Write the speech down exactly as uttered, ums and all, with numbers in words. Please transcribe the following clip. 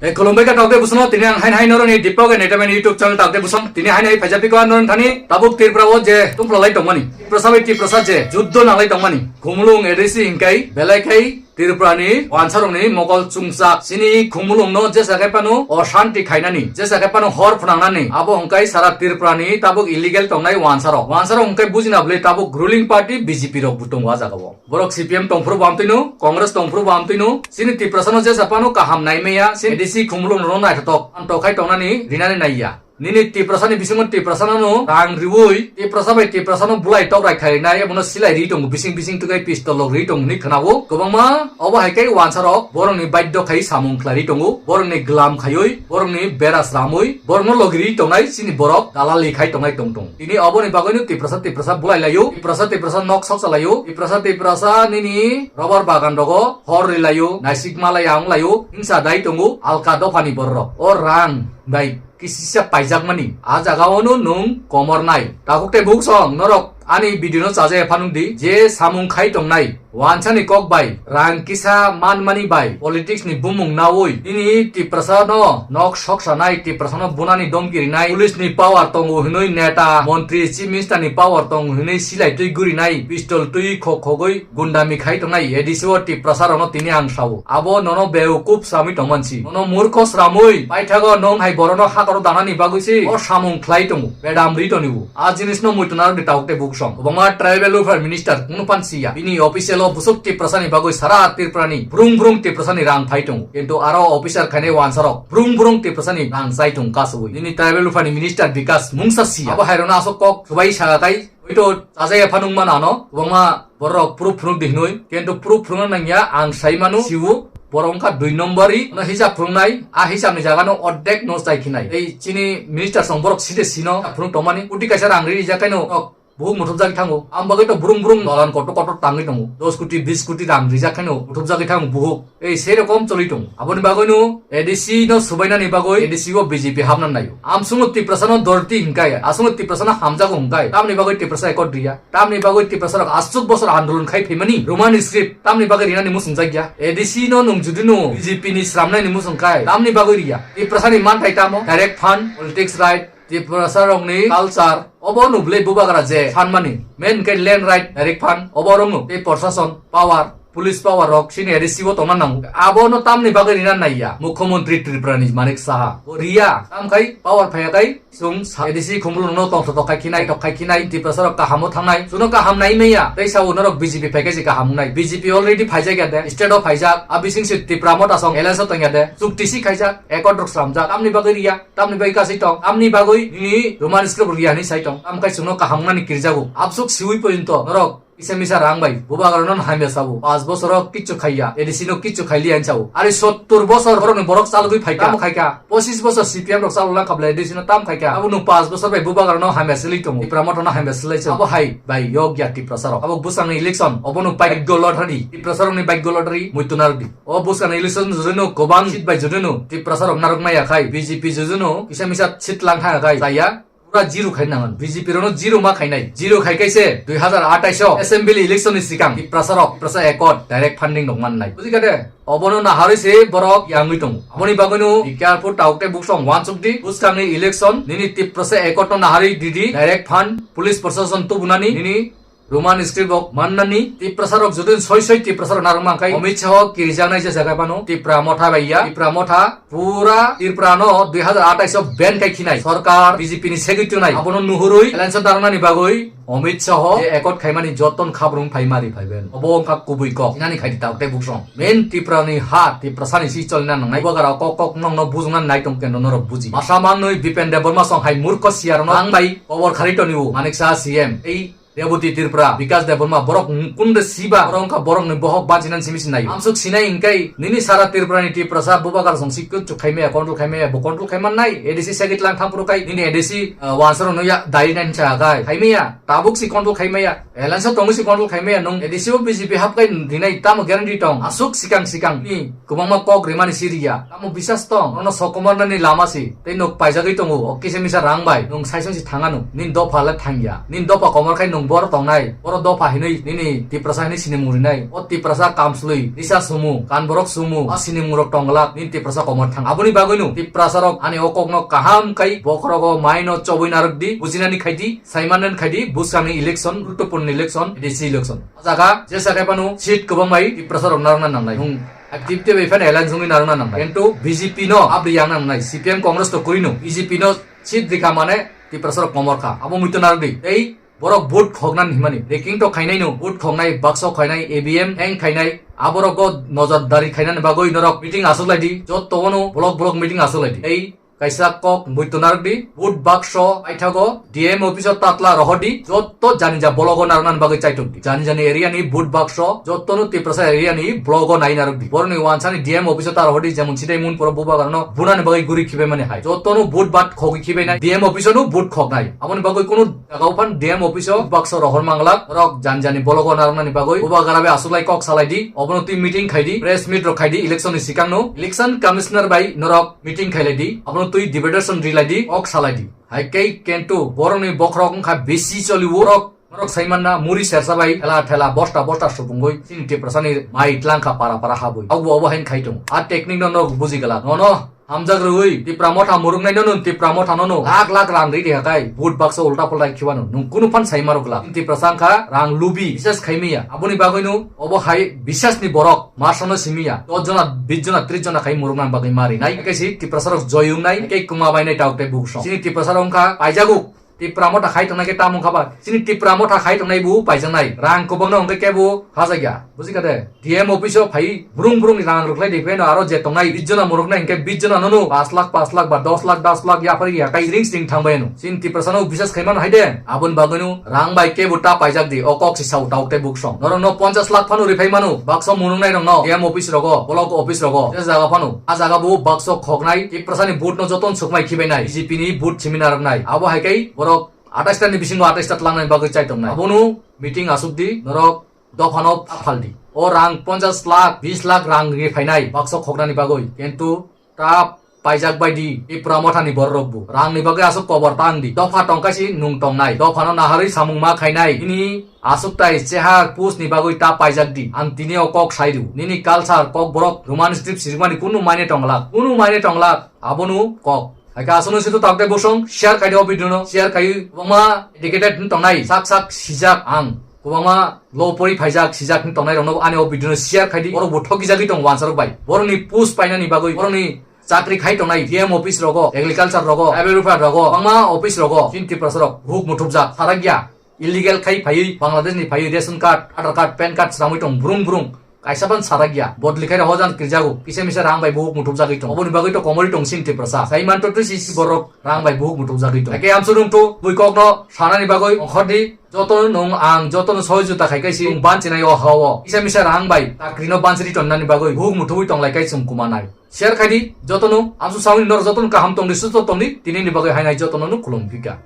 E, khulumbai kha taukte busono, tini ang hain hain noroni Deepak Entertainment YouTube channel taukte buson, tini hain hai phaijak piko noroni thani, tabuk Tripura o je tungpla lai tongmani, Tiprasa bai Tiprasa je juddo nanglai tongmani, Khumulwng A D C hingkai, belai khai Tripura ni wansarokni mokol chungsa, chini Khumulwng no jesa khai pano oshanti khainani, jesa khai pano hor phwnangnani, abo hingkai sara Tripura ni tabuk illegal tongnai wansarok, wansarok hingkai bujina bwlwi tabuk ruling party B J P rok bo tongo a jaga o. Borok C P M tongphuru bo amtwino, Congress tongphuru bo amtwino, chini Tiprasano jesa phano kaham naimaya, chini A D C Khumulwng no naithotok, ang tokhai tongnani rinani naiya. Nini Tiprasani bisingo Tiprasano no rang riwi, Tiprasa bai Tiprasano bulai tok rai khainai, abono silai ri tongo, bising bising tukai pistol lok ri tongo hinwi khwnao. Kwbangma obo hai khe wansarok borokni baidhyo khai samung khlai ri tongo, borokni glam khaiwi, borokni bera sramwi, borokno logi ri tongnai chini borok dalali khai tongnai tong tong. Tini oboni bagwino Tiprasa Tiprasa bulai laio, Tiprasa Tiprasa nok sok chalaio, Tiprasa Tiprasa nini rubber bagan rogo hor rilaio, naisik malai ang laio, hingsa dai tongo, alka dophani bororok. O rang bai kisisa paijakmani, a jaga ono nwng komor nai. Takhuk tei buksong norok ani video no chaja epha nung di, je samung khai tongnai, Wansani kok bai, rang kisa manmani bai, politics ni bumung nawi, nini Tiprasa no nok soksa nai, Tiprasa no bunani domki rinai, police ni power tongo hinwi neta, montri, chief minister ni power tongo hinwi silai twi gurinai, pistol twi khok khogwi gundami khai tongnai, A D C o Tiprasa rok no tini ang sao. Abo nono beokup samwi tongmansi. Nono murkho sramwi, paithago nong hai borok no hakaro danani bagwi si o samung khlai tongo. Bedam ri tonibo. A jinis no muitu narwk di takhuk tei buksong. Kwbangma tribal welfare minister kunu phan siya. Bini official o busuk Tiprasa ni bagwi sara Tripura ni brung brung Tiprasa ni rang phai tongo. Kintu aro officer khainai wansarok brung brung Tiprasa ni rang chai tongo kasugwi. Nini tribal welfare ni minister Bikas mungsa siya. Abo hai rok no aswk kok swbai sa kai. Oito chajaya phanung mano ano. Kwbangma borok proof phunuk di hinwi. Kintu proof phunukna nangya ang sai manu siwu. Borok wngkha dui nombori, no hisab phunuknai, a hisabni jaga no ordek no chai khinai. Tei chini minister song borok side sino phunuk tongmani, koti kaisa rang ri rijak khaino, ok, buhuk muthubjak thango. Ang bagwi to brung brung dolan kotor kotor tangwi tongo. Dos koti, bis koti rang rijak khaino muthubjagwi thango buhuk. Ei sei rokom choli tongo. Aboni bagwi no A D C no subainani bagwi A D C o B J P hapna naio. Amsongo Tiprasa no dorti hinkai, asongo Tiprasa no hamjago hinkai. Tamni bagwi Tiprasa ekot riya. Tamni bagwi Tiprasa rok aswk bosor andolon khai phaimani Roman script tamni bagwi rinani muchung jakya? A D C no nwng judi no B J P ni sramnai ni muchung khai tamni bagwi riya? Tiprasa ni manthai tamo? Direct fund, politics right, Tiprasa rokni culture, obo no bwlai bubagra je sanmani main khe land right, direct fund, obo rok no tei prosason, power, police power rok chini A D C o tongna nango. Abo no tamni bagwi rina naiya Mukhyamantri Tripura ni Manik Saha? Bo riya, tam khai power phaiya khai Chwng sa-, A D C Khumulwng no tongthok tokkhai khinai, tokkhai khinai, Tiprasa rok kaham o thangnai. Chwngno kaham nai manya. Tei sao norok B J P phaikhe se kaham wngnai. B J P already phaijak ya de. State o phaijak. A bising se Tipra Motha song alliance o tongya de. Chukti si khaijak. Accord rok slamjak. Tamni bagwi riya. Tamni bagwi kasai tong. Tamni bagwi nini Roman script riya hinwi sai tong. Tamkhe chwngno kaham wngnani kirjago. Absuk siwi porjonto norok kisa misa rang bai bubagra no hamya sabo. Panch bosoro kichu khaiya. A D C no kichu khailiya hinwi sao. Ari sottur bosor borokni borok chalgwi phaikha. Tamo khaikha. Pochis bosor C P M rok chalok langkha bwle, A D C no tam khaikha. Abo nwng panch bosor bai bubagra no hamya silwi tongo. Tipra Motha no hamya silai se. Abo hai bai yokya Tiprasa rok. Abo bwsangni election. Obo no bhagyo lottery. Tiprasa rokni bhagyo lottery. Muitu narwk di. O bwsangni election jodi no kwbang seat bai jodi no Tiprasa rok narwk maya khai. B J P jodi no kisa misa seat lang thang khai. Chaya. Pura zero khai nangan. B J P rokno zero ma khainai. Zero khai kaise dui hazar athais o assembly election ni sikang Tiprasa rok, Tiprasa Accord direct funding rok mannai. Bujikha de? Obono naharwi se borok yangwi tongo. Aboni bagwino be careful, tauk tei buksong wansuk di. Bwskangni election nini Tiprasa Accord no naharwi didi. Direct fund, police prosason tubunani nini Roman script rok mannani Tiprasa rok jodi soi soi Tiprasa rok narwk mankha Amit Shah o kirijaknai je jaga phano Tipra Motha bai ya. Tipra Motha pura Tripura no dui hazar athais o ban khai khinai sorkar B J P ni segwi tongnai. Abono nuhurwi election darnani bagwi Amit Shah o je accord khaimani joton khabrung phai mari phaiben. Obo wngkha kubui kok. Inani khai di tauk tei buksong. Main Tripura ni ha, Tiprasa ni si cholina nangnai. Bubagra kok kok nokno bujungna nai tong kendo norok buji. Masa mangnwi Bipen Debbarma song hai murkho siyar no ang bai kobor khari toniwo Manik Saha C M. Ei Rebati Tripura, Bikas Debbarma, borok kunde siba, borok wngkha borokni bohok bachinani simi sinai. Amsuk sinai hingkai, nini sara Tripura ni Tiprasa bubagra song si kuchuk khaimaya, control khaimaya, bo control khaiman nai, A D C segit lang thang puru kai, nini A D C, ah, wansaro no ya, dai nai cha kai, khaimaya, tabuk si control khaimaya, alliance tongwi si control khaimaya, nung A D C o B J P hap kai rinai tamo guarantee tong, asuk sikang sikang ni, kwbangma kok rimani siriya. Tamo bisas tong, nono sokomornani lama si, tei nok paijagwi tongo, o kisa misa rang bai, nwng saisong si thangano, nini dopha le thangya, nini dopha komor khai nwng Bor tongnai, boro dopha hinwi nini Tiprasa hinwi sinimung rinai. O Tiprasa kamslwi, nisa sumu, kanborok sumu, a sinimung rok tongglak, nini Tiprasa komor thang. Aboni bagwino Tiprasa rok ani o kokno kaham kai bokhorogo maino chobwi narwk di, bujinani khai di, saimanani khai di, bwskangni election, guruttopurno election, A D C election. O jaga jesa khai phano seat kwbang bai Tiprasa rok narwkna nangnai. Nwng active tei bai phano alliance wngwi narwkna nangnai. Kintu B J P no abri yangna nangnai. C P M Congress to kwrwi no. B J P no seat rikha mane Tiprasa rok komor kha. Abo muitu narwk di. Tei borok vote khoknani himani. Ranking to khainai no. Vote khoknai, bakso khainai, E V M hang khainai. Aborok go nojor dari khainani bagwi norok meeting aswk lai di. Jotto no block block meeting aswk lai di. Tei kaisa kok muitu narwk di, vote bakso paithago D M office o tatla rohor di, jotto jani ja block o narwknani bagwi chaitok di. Jani jani area ni vote bakso, jotto no Tiprasa area ni block o nai narwk di. Boroni wansani D M office o ta rohor di, jemon sidai mun poro bubagrano bunani bagwi guri khibai mani hai. Jotto no vote bat khogwi khibai nai, D M office o no vote khok nai. Aboni bagwi kunu jaga o phan D M office o bakso rohor manglak, norok jani jani block o narwknani bagwi bubagra bai aswk lai kok salai di, obono twi meeting khai di, press meet rok khai di, election ni sikang no, election commissioner bai norok meeting khailai di, abono twi deputation rilai di, ok salai di. Hai khe kintu borokni bokhorok wngkha besi choliwo, borok, borok saimanna muri sersa bai thela thela bosta bosta supungwi chini Tiprasani mai tlangkha para para habwi. Obo obo hain khai tongo. A technique no norok buji glak. Nono hamjak rwui Tipra Motha muruknai nono Tipra Motha nono lakh lakh rang ri riha khai vote baksa ulta pulta khiwano nwng kunu phan saimaro glak. Chini Tiprasa wngkha rang lubi, bisas khaimiya. Aboni bagwino obo hai bisasni borok. Marsano simi ya, dos jona, bis jona, tris jona khai murukna bagwi mari nai. Kaisi Tiprasa rok joy wngnai, kei kwma bainai tauk tei buksong. Chini Tiprasa rok wngkha paijaguk. Tipra Motha khai tongnai khe tamo wngkha ba? Chini Tipra Motha khai tongnai bo paijaknai. Rang kwbangno hwnkhe kebo hajak ya. Buji kha de? D M office o phai brung brung ni rang rwkhlai di pheno aro je tongnai bis jona muruknai hwnkhe bis jona nono pas lakh pas lakh ba dos lakh dos lakh yaphar ya kai ring sring thangbai no. Chini Tiprasa no bisas khaimano hai de. Aboni bagwino rang bai kebo ta paijak di, o kok si sao tauk tei buksong. Norok no ponchas lakh phano riphai mano, baksa munungnai rok no, D M office rogo, block office rogo, je jaga phano. A jaga bo baksa khoknai, Tiprasa ni vote no joton sukmai khibai nai, B J P ni vote simi narwk nai. Abo hai kai borok atais ta ni bisingo atais ta tlangnai bagwi chai tongnai. Abono meeting asuk di, norok dopha no aphal di. O rang ponchas lakh, bis lakh rang riphai nai, baksa khoknani bagwi. Kintu ta paijak bai di, Tipra Mothani bororok bo. Rangni bagwi aswk kobar tang di. Dopha tong kaisi nwng tongnai. Dophano naharwi samung ma khainai. Nini aswk tai chehar pusni bagwi ta paijak di. Ang tini o kok sai rw. Nini culture, kokborok, Roman script sirikmani kunu mane tonglak. Kunu mane tonglak. Abono kok. Hai khe aswkno sito tabde bosong, share khai di o video no. Share khai kwbangma educated wng tongnai. Sak sak sijak ang. Kwbangma low pori phaijak, sijak wng tongnai rokno ani o video no share khai di. Borok bo thokijagwi tongo wansarok bai. Borokni post painani bagwi, borokni chakri khai tongnai D M office rogo, agriculture rogo, tribal welfare rogo, kwbangma office rogo, chini Tiprasa rok huk muthupjak, sarakya, illegal khai phaiwi, Bangladesh ni phaiwi ration card, Aadhaar card, pan card sramwi tong brung brung, kaisa ban sarakya, bodli khai hojan kirjago, kisa misa rang bai bo huk muthupjagwi tong. Oboni bagwi to komori tong chini Tiprasa. Sai manto twi si borok rang bai bo huk muthupjagwi tong. Eke amsung to bui kok no sanani bagwi ongkhor di, joto nwng ang joto no sohojogita khai kaisi nwng banchi nai o ha o. Kisa misa rang bai chakri no banchi ri tonnani bagwi bo huk muthupwi tong lai kai chwng kuma nai. Share khai di, jotono, amsu sauni norok jotono kaham tongdi, susto tongdi, tinini bagwi hainai jotono no khulum phika.